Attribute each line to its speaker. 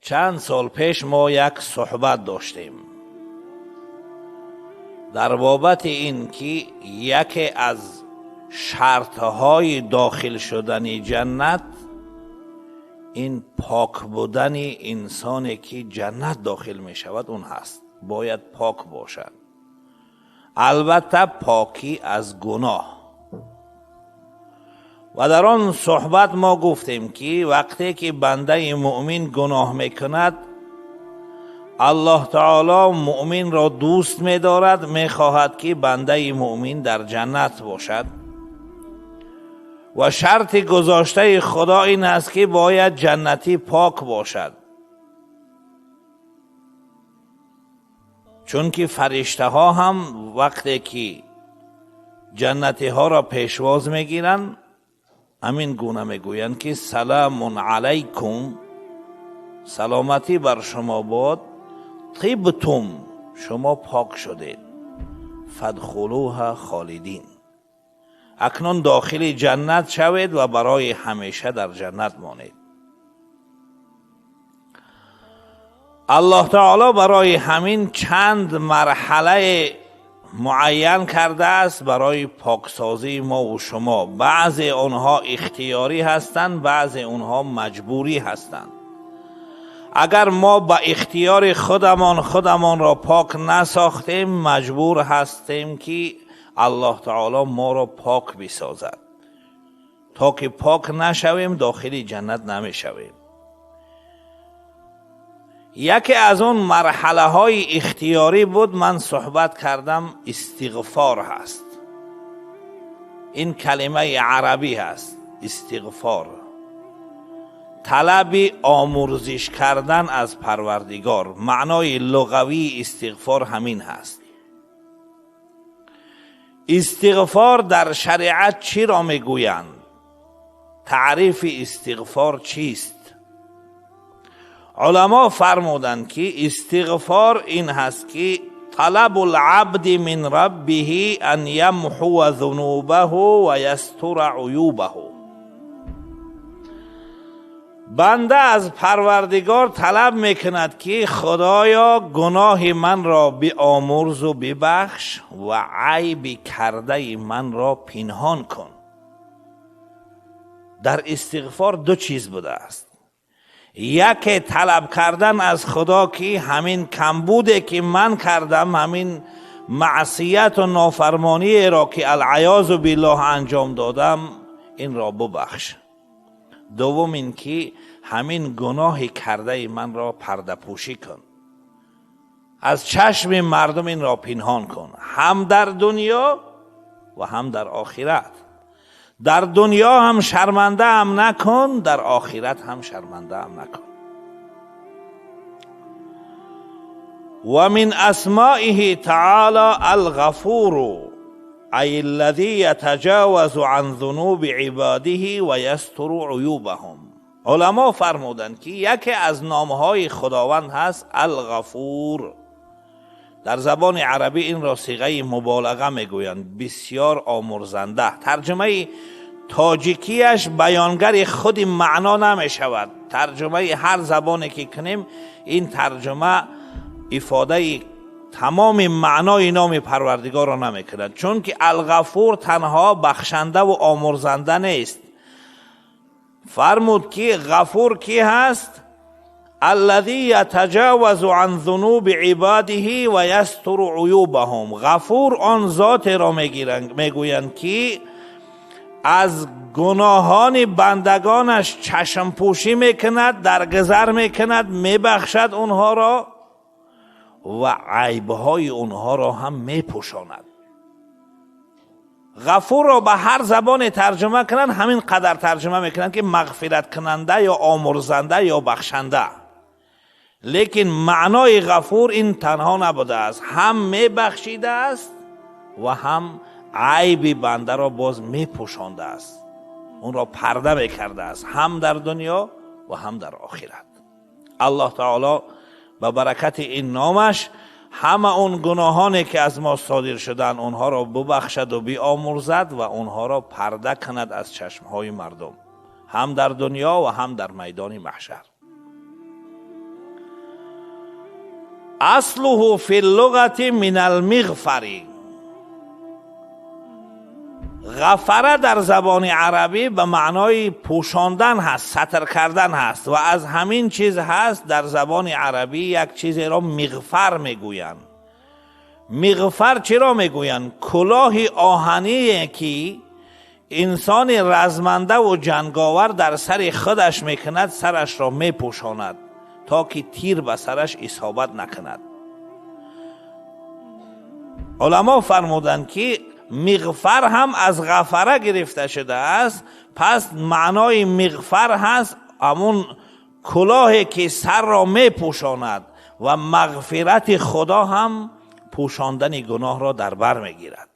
Speaker 1: Чанд сол пеш мо як суҳбат доштем дар бобати ин ки яке аз шартҳои дохил шудани ҷаннат ин пок будани инсоне ки ҷаннат дохил мешавад он ҳаст. Бояд пок бошад. Албатта покӣ аз гуноҳ. Ва дар он суҳбат мо гуфтем ки вақте ки бандаи муъмин гуноҳ мекунад, Аллоҳ таоло муъминро дӯст медорад, мехоҳад ки бандаи муъмин дар ҷаннат бошад. Ва шарти гузоштаи Худо ин аст ки бояд ҷаннатӣ пок бошад, чунки фариштаҳо ҳам вақте ки ҷаннатиҳоро пешвоз мегиранд, ҳамин гуна мегӯянд ки саламун алайкум, саломатӣ бар шумо бод, тибтум, шумо пок шудед, фадхулуҳа холидин, акнун дохили ҷаннат шавед ва барои ҳамеша дар ҷаннат монед. Аллоҳ таоло барои ҳамин чанд марҳалаи муайян кардааст барои поксозии мо ва шумо. Баъзе онҳо ихтиёрӣ ҳастанд, баъзе онҳо маҷбурӣ ҳастанд. Агар мо ба ихтиёри худамон худамонро пок насохтем, маҷбур ҳастем ки Аллоҳ таоло моро пок бисозад. То ки пок нашавем, дохили ҷаннат намешавем. Яке аз он марҳалаҳои ихтиёрӣ буд, ман суҳбат кардам, истиғфор ҳаст. Ин калимаи арабӣ ҳаст, истиғфор, талаби омурзиш кардан аз Парвардигор. Маънои луғавии истиғфор ҳамин ҳаст. Истиғфор дар шариат чиро мегӯянд? Таърифи истиғфор чист? Уламо фармуданд ки истиғфор ин ҳаст ки талабу лабди мин раббиҳи ан ямҳува зунубаҳу ва ястура уюбаҳу. Банда аз Парвардигор талаб мекунад ки Худоё, гуноҳи манро биомурзу бибахш ва айби кардаи манро пинҳон кун. Дар истиғфор ду чиз будааст. Яке талаб кардан аз Худо ки ҳамин камбуде ки ман кардам, ҳамин маъсияту нофармониеро ки алъаёзу биллоҳ анҷом додам, инро бубахш. Дуввум ин ки ҳамин гуноҳи кардаи манро пардапӯшӣ кун, аз чашми мардум инро пинҳон кун, ҳам дар дунё ва ҳам дар охират. Дар дунё ҳам шармандаам накун, дар охират ҳам шармандаам накун. Ва мин асмоиҳи таоло алғафуру, ай аллази ятаҷавазу ан зунуби ибодиҳи ва ястуру уюбаҳум. Уламо фармуданд ки яке аз номҳои Худованд ҳаст алғафур. Дар забони арабӣ инро сиғаи муболаға мегӯянд, бисёр омурзанда. Тарҷумаи тоҷикияш баёнгари худи маъно намешавад. Тарҷумаи ҳар забоне ки кунем, ин тарҷума ифодаи тамоми маънои номи Парвардигорро намекунад, чунки алғафур танҳо бахшандаву омурзанда нест. Фармуд ки ғафур ки ҳаст? Аллази ятаҷавазу ан зунуби ибодиҳи ва ястуру уюбаҳум. Ғафур он зотеро мегӯянд ки аз гуноҳони бандагонаш чашмпӯшӣ мекунад, даргузар мекунад, мебахшад онҳоро ва айбҳои онҳоро ҳам мепӯшонад. Ғафурро ба ҳар забоне тарҷума кунанд, ҳамин қадар тарҷума мекунанд ки мағфираткунанда ё омурзанда ё бахшанда. Лекин маънои ғафур ин танҳо набудааст, ҳам мебахшидааст ва ҳам айби бандаро боз мепӯшондааст, онро парда мекардааст, ҳам дар дунё ва ҳам дар охират. Аллоҳ таоло ба баракати ин номаш ҳама он гуноҳоне ки аз мо содир шуданд, онҳоро бубахшаду биомурзад ва онҳоро парда кунад аз чашмҳои мардум, ҳам дар дунё ва ҳам дар майдони маҳшар. Аслуҳу фи ллуғати мин алмиғфари. Ғафара дар забони арабӣ ба маънои пӯшондан ҳаст, сатр кардан ҳаст ва аз ҳамин чиз ҳаст. Дар забони арабӣ як чизеро миғфар мегӯянд. Миғфар чиро мегӯянд? Кулоҳи оҳание, ки инсони размандаву ҷанговар дар сари худаш мекунад, сарашро мепӯшонад, то ки тир ба сараш исобат накунад. Уламо фармуданд, ки миғфар ҳам аз ғафара гирифта шудааст. Пас маънои миғфар ҳаст ҳамун кулоҳе, ки сарро мепӯшонад, ва мағфирати Худо ҳам пӯшондани гуноҳро дар бар мегирад.